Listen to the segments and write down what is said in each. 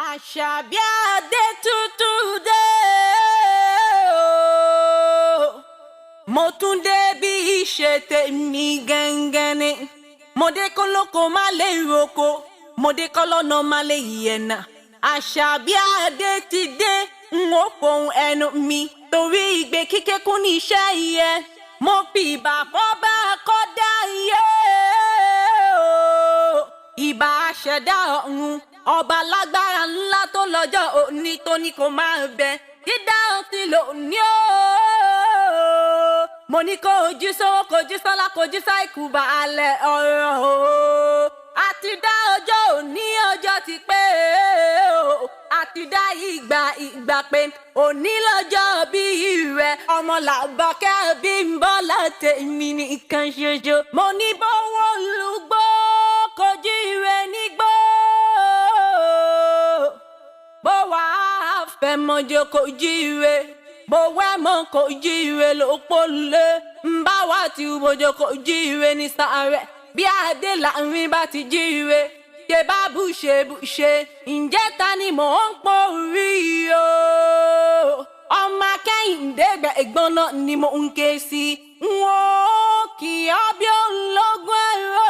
Àṣàbí Adé tuntun dé o. Mo tún dé bí ìṣe tèmi gẹ́ngẹ́n ni. Mo dé kólókó má lè roko, mo dé kọ́lọ́nà má lè yẹ̀nà. Àṣàbí Adé ti dé, n ó fohùn ẹnu mi torí ìgbé kíkékún ní iṣẹ́ yẹ. Mo fi ìbà fọ́ba kọ́dá yé o. Ìbà aṣẹ̀dá ọ̀run, ọba lágbára ńlá tó lọ́jọ́ òní tó ní kó máa bẹ dídá ti lò ní o. Mo ní kó ojú sówó, kojú sọ́lá, kojú sáìkú balẹ̀ ọ̀rọ̀ o. Àti dá ọjọ́ òní, ọjọ́ ti pé o. Àti dá ìgbà, ìgbà pé òní lọ́jọ́ bí rẹ̀, ọmọ làbákẹ́ bí ń bọ́ látẹ̀mí nìkan ṣoṣo. Mo ní bọ́wọ́ lùgbọ́ kojú ire nígbó, bó wà á fẹ́ mọ́jọ́ kojú ire, bó wẹ́ mọ́ kojú ire ló pọ̀ lé ń bá wà tí mọ́jọ́ kojú ire ní sáré bí adé láàrin bá ti jí ire ṣe bá bùṣe bùṣe. Ǹjẹ́ ta ni mò ń pò rí o? Ọmọ akẹ́yìndé gbẹ̀gbọ́n náà ni mò ń ké sí. N ó kì í bí ológun ẹ̀rọ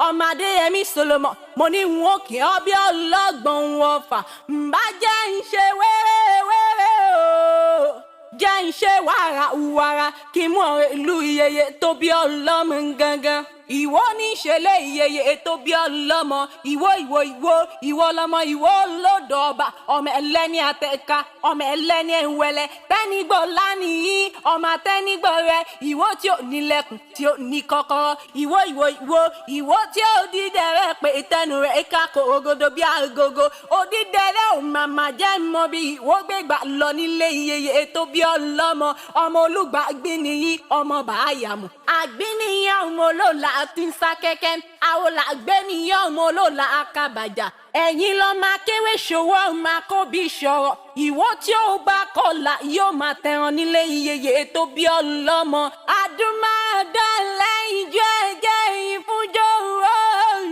ọmọ Adéyẹmí Solomon. Mo ní n ó kì í bí ọlọ́gbọ̀n wọ̀fà ǹbá jẹ́ ń ṣe wéré-wéré o, jẹ́ ń ṣe wàràwàrà kí mú ọ̀rẹ́ ìlú iyeye tó bí ọlọ́mọ gangan. Ìwọ ní ìṣẹ̀lẹ̀ iyeye tó bí ọlọ́mọ. Ìwọ, ìwọ, ìwọ, ìwọ lọmọ, ìwọ lọ́dọ̀ ọba, ọmọ ẹlẹ́ni àtẹ̀ka, ọmọ ẹlẹ́ni ẹ̀wẹ̀lẹ̀ tẹ́nigbọ̀ lánìí, ọmọ àtẹnigbọ̀ rẹ. Ìwọ tí ò nílẹ̀kùn, tí ò ní kọ́kọ́rọ́. Ìwọ, ìwọ, ìwọ, ìwọ tí ò dídẹrẹ́ pé tẹnu rẹ̀ ká kó ògodo bí agogo òdídẹrẹ́ ò màmá jẹ́ mọ́ bí ìwọ gbégbà lọ nílé iyeye tó bí ọlọ́mọ. Ọmọ olùgbà gbìnìyí, ọmọ bàáyàmù àgbìnìyàn, ọmọ olóòlà tí ń sá kẹ́kẹ́ àwọn làgbẹ́niyàn, ọmọ olóòlà akabàjà. Ẹ̀yin lọ́ máa kéwé ṣòwò, máa kó bí ṣọ̀rọ̀. Ìwọ tí ó bá kọlà yóò máa tẹran nílé iyeye tó bí ọlọ́mọ. Adúmáadá lẹ́yìn jọ ẹ̀jẹ̀ ìfúnjọ́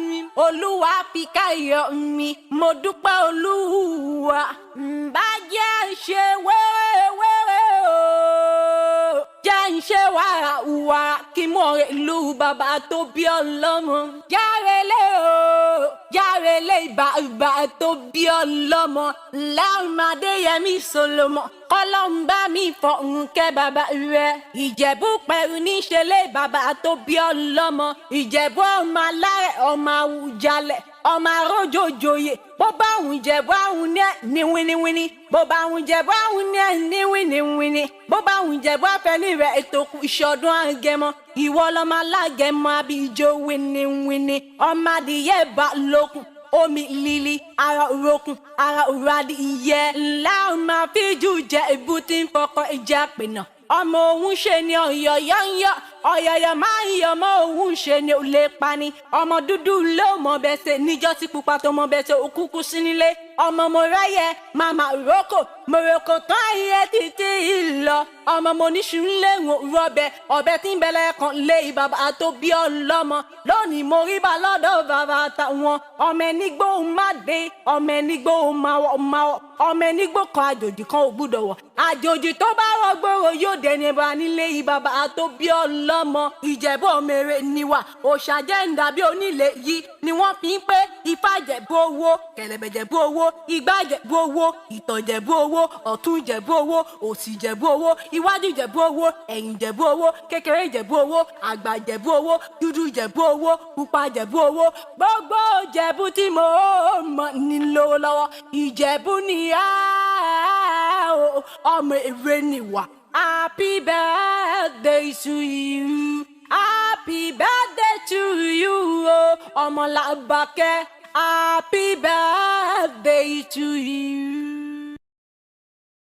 mi. Olúwa fi káyọ̀ mi, mo dúpẹ́ Olúwa. Ǹbá jẹ́ ṣe wéré-wéré o, jẹ́ ń ṣe wàràwàrà kí mú ọ̀rẹ́ ìlú bàbá tó bí ọlọ́mọ. Járelé o, járelé bàbá tó bí ọlọ́mọ. Láwọn Adéyẹmí Solomon kọ́lọ́mbà mi fọ̀hún kẹ́ bàbá rẹ̀. Ìjẹ̀bú pẹ̀lú níṣẹ́lẹ̀ bàbá tó bí ọlọ́mọ. Ìjẹ̀bú ọmọ alárẹ̀, ọmọ Àwùjalẹ̀, ọmọ arójòjòyè. Bó bá òun Ìjẹ̀bú àwọn ní ẹ̀ ní wíníwíní, bó bá òun Ìjẹ̀bú àwọn ní ẹ̀ ní wíníwíní, bó bá òun Ìjẹ̀bú àfẹ́ní rẹ̀ ètò ìṣọdún àgẹmọ. Ìwọ lọmọ alágẹmọ abíjó wíníwíní, ọmọ adìyẹ bá lókun omi líli ara òrokùn ara òradì ìyẹ ńlá ọmọ àfíjù jẹ ìbú tí ń fọkọ ìjà pènà. Ọmọ òun ṣe ni ọ̀yọ̀yọ̀ ń yọ, ọ̀yọ̀yọ̀ máa ń yọ ọmọ òun ṣe ni ò lè pani. Ọmọ dúdú ló mọ bẹ́sẹ̀ níjọ́ tí pupa tó mọ bẹ́sẹ̀ òkúkú sí nílé. Ọmọ mo ráyẹ màmá roko, mo roko tán ayé títí lọ. Ọmọ mo níṣu ńlẹ̀ wò rọbẹ̀ ọbẹ̀ tí ń bẹ̀lẹ̀ kan lé bàbá tó bí ọlọ́mọ. Lónìí mo rí bá lọ́dọ̀ bàbá táwọn ọmọ ẹni gbóhùn má dé, ọmọ ẹni gbóhùn máa wọ̀ máa wọ̀, ọmọ ẹni gbó kan àjòjì kan ò gbúdọ̀ wọ̀. Àjòjì tó bá wọ gbòòrò yóò dẹni bá nílé bàbá tó bí ọlọ́mọ. Ìjẹ̀bú ọmọ níwà òòṣà jẹ́ ń dàbí onílé yìí ni wọ́n fi ń pé ifá jẹ̀bú owó, kẹ̀lẹ̀bẹ̀ jẹ̀bú owó, igbá jẹ̀bú owó, ìtọ̀ jẹ̀bú owó, ọ̀tún jẹ̀bú owó, òsì jẹ̀bú owó, iwájú jẹ̀bú owó, ẹ̀yìn jẹ̀bú owó, kékeré jẹ̀bú owó, àgbà jẹ̀bú owó, dúdú jẹ̀bú owó, pupa jẹ̀bú owó. Gbogbo jẹ̀bú tí mo mọ̀ ní lówó lọ́wọ́. Ìjẹ̀bú ni á o, ọmọ èrè nìwà. Happy birthday to you, happy birthday to you o, ọmọ làbàkẹ́, happy birthday to you.